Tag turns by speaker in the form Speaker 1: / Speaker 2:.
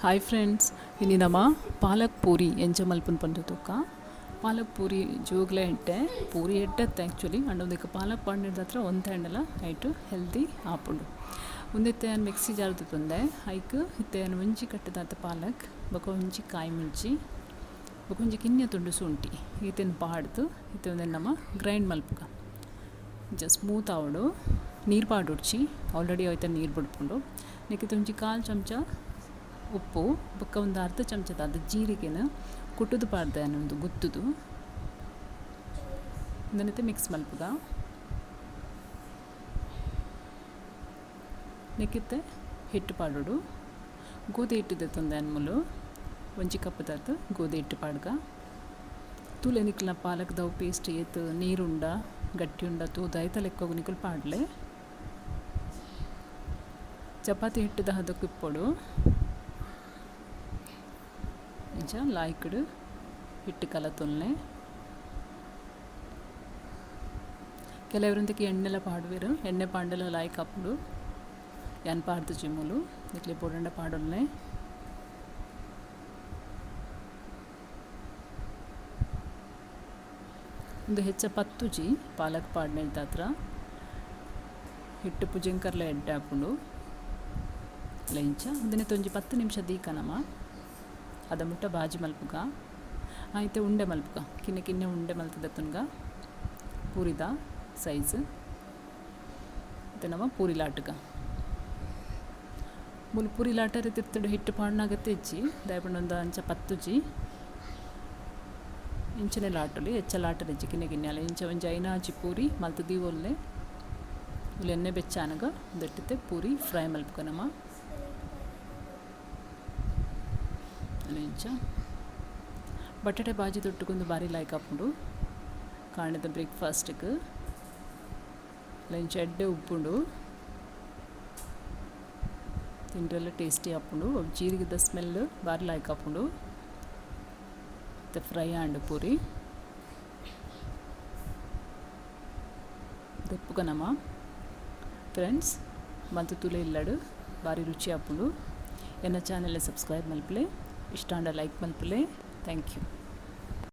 Speaker 1: Hi friends, ಇನಿ ನಮ ಪಾಲಕ್ ಪೂರಿ ಎಂಚ ಮಲ್ಪುನ ಪಂಡ ತೂಕ. ಪಾಲಕ್ ಪೂರಿ ಜೋಗ್ಲೆ ಎಡ್ಡೆ, ಪೂರಿ ಎಡ್ಡತ್ತೆ ಆ್ಯಕ್ಚುಲಿ. ಅಂಡ ಒಂದಕ್ಕೆ ಪಾಲಕ್ ಪಾಂಡಿನ ಹತ್ರ ಒಂದು ಹ್ಯಾಂಡಲ ಐಟು ಹೆಲ್ದಿ ಆಪುಂಡು. ಉಂದೆತ್ತೆ ಯಾನ್ ಮಿಕ್ಸಿ ಜಾರ್ ತಂದೆ ಐಕ್ ಇತ್ತೆ ಯಾನ್ ಒಂಜಿ ಕಟ್ಟದಾತ ಪಾಲಕ್ ಬೊಕ ಒಂಜಿ ಕಾಯಿ ಮುಂಚಿ ಬೊಕ ಒಂಜಿ ಕಿನ್ಯ ತುಂಡು ಶುಂಠಿ ಈತೆನ್ ಪಾಡ್ದು ಇತ್ತೆ ಒಂದೆನ್ ನಮ ಗ್ರೈಂಡ್ ಮಲ್ಪುಗ. ಇಂಚ ಸ್ಮೂತ್ ಆವೊಡು, ನೀರು ಪಾಡೊಡ್ಚಿ, ಆಲ್ರೆಡಿ ಐತ ನೀರು ಬುಡ್ಪುಂಡು. ನೆಕ್ಕಿತ ಒಂಜಿ ಕಾಲು ಚಮಚ ಉಪ್ಪು ಬೊಕ್ಕ ಒಂದು ಅರ್ಧ ಚಮಚದಾದ ಜೀರಿಗೆನ ಕುಟ್ಟುದು ಪಾಡ್ದೆ ಒಂದು ಗುತ್ತುದು ಉಂದೆನತೆ ಮಿಕ್ಸ್ ಮಲ್ಪುಗ. ನೆಕ್ಕಿತ್ತೆ ಹಿಟ್ಟು ಪಾಡೋಡು, ಗೋಧಿ ಹಿಟ್ಟು ದೆತ್ತೊಂದೆ ಅನ್ಮುಲು ಒಂಜಿ ಕಪ್ಪುದಾತ್ ಗೋಧಿ ಹಿಟ್ಟು ಪಾಡ್ಗ. ತೂಲೆ ನಿಕ್ಲ್ನ ಪಾಲಕ್ದವು ಪೇಸ್ಟ್ ಏತ್ ನೀರುಂಡ ಗಟ್ಟಿ ಉಂಡ ತೂದು ಐತ ಲೆಕ್ಕೊಗು ನಿಕುಲು ಪಾಡ್ಲೆ. ಚಪಾತಿ ಹಿಟ್ಟುದ ಹದಕ್ಕು ಇಪ್ಪೊಡು. ಇಂಚ ಲಾಯ್ಕಡ್ ಹಿಟ್ಟು ಕಲತೊಲ್ನೆ. ಕೆಲವರೊಂದಿಗೆ ಎಣ್ಣೆಲ ಪಾಡುವೆರು, ಎಣ್ಣೆ ಪಾಂಡಲ ಲಾಯ್ಕ್ ಆಪುಂಡು. ಯಾನ್ ಪಾಡ್ದುಜಿ ಮೂಲು ನಿಕ್ಲೆ ಬೋಡಂಡ ಪಾಡೊಲ್ನೆ. ಉಂದು ಹೆಚ್ಚ ಪತ್ತುಜಿ ಪಾಲಕ್ ಪಾಡ್ನೆಡ್ದಾತ್ರ, ಹಿಟ್ಟು ಪುಜೆಂಕರ್ಲ ಎಡ್ಡೆ ಆಪುಂಡು. ಅಲ್ಲ ಇಂಚ ಉಂದೆನೆ ಒಂಜಿ 10 ನಿಮಿಷ ದೀಕ ನಮ ಅದ ಮುಟ್ಟ ಬಾಜಿ ಮಲ್ಪುಗ. ಆಯ್ತೆ ಉಂಡೆ ಮಲ್ಪುಗ, ಕಿನ್ನೆ ಕಿನ್ನೆ ಉಂಡೆ ಮಲ್ತದತ್ತುನ್ಗ ಪೂರಿದ ಸೈಜ್. ಇತ್ತೆ ನಮ ಪೂರಿ ಲಾಟುಗ. ಮೂಲು ಪೂರಿ ಲಾಟರೆ ತಿರ್ತುಡು ಹಿಟ್ಟು ಪಾಡ್ನಾಗತ್ತೆ ಇಜ್ಜಿ, ದಾಯೆಪಂಡ ಅಂಚ ಪತ್ತುಜಿ. ಇಂಚನೆ ಲಾಟೊಲಿ, ಹೆಚ್ಚ ಲಾಟರೆ ಇಜ್ಜಿ, ಕಿನ್ನೆ ಕಿನ್ನೆ ಅಲ್ಲ ಇಂಚ ಒಂಜಿ 5 ಪೂರಿ ಮಲ್ತು ದೀವೊಲ್ಲೆ. ಮೂಲು ಎಣ್ಣೆ ಬೆಚ್ಚಾನಗ ದಟ್ಟಿತ್ತೆ ಪೂರಿ ಫ್ರೈ ಮಲ್ಪುಗ ನಮ. ಇಂಚ ಬಟಾಟೆ ಬಾಜಿ ತೊಟ್ಟುಕೊಂಡು ಬಾರಿ ಲಾಯ್ಕ್ ಆಪುಂಡು ಕಾಂಡೆದ ಬ್ರೇಕ್ಫಾಸ್ಟ್ಗೆ. ಇಂಚ ಎಡ್ಡೆ ಉಪ್ಪುಂಡು, ತಿಂಡ್ರೆಲ್ಲ ಟೇಸ್ಟಿ ಆಪುಂಡು. ಜೀರಿಗೆದ ಸ್ಮೆಲ್ ಬಾರಿ ಲಾಯ್ಕ್ ಆಪುಂಡು. ಮತ್ತು ಫ್ರೈ ಆಂಡ್ ಪೂರಿ ದೆಪ್ಪುಗ ನಮ. ಫ್ರೆಂಡ್ಸ್ ಮಲ್ತು ತುಲೆ ಇಲ್ಲಡು ಬಾರಿ ರುಚಿ ಆಪುಂಡು. ಎನ್ನ ಚಾನೆಲ್ ಸಬ್ಸ್ಕ್ರೈಬ್ ಮಲ್ಪಲೆ, ಇಷ್ಟ ಆಂಡ ಲೈಕ್ ಮಲ್ಪಲೆ. Thank you.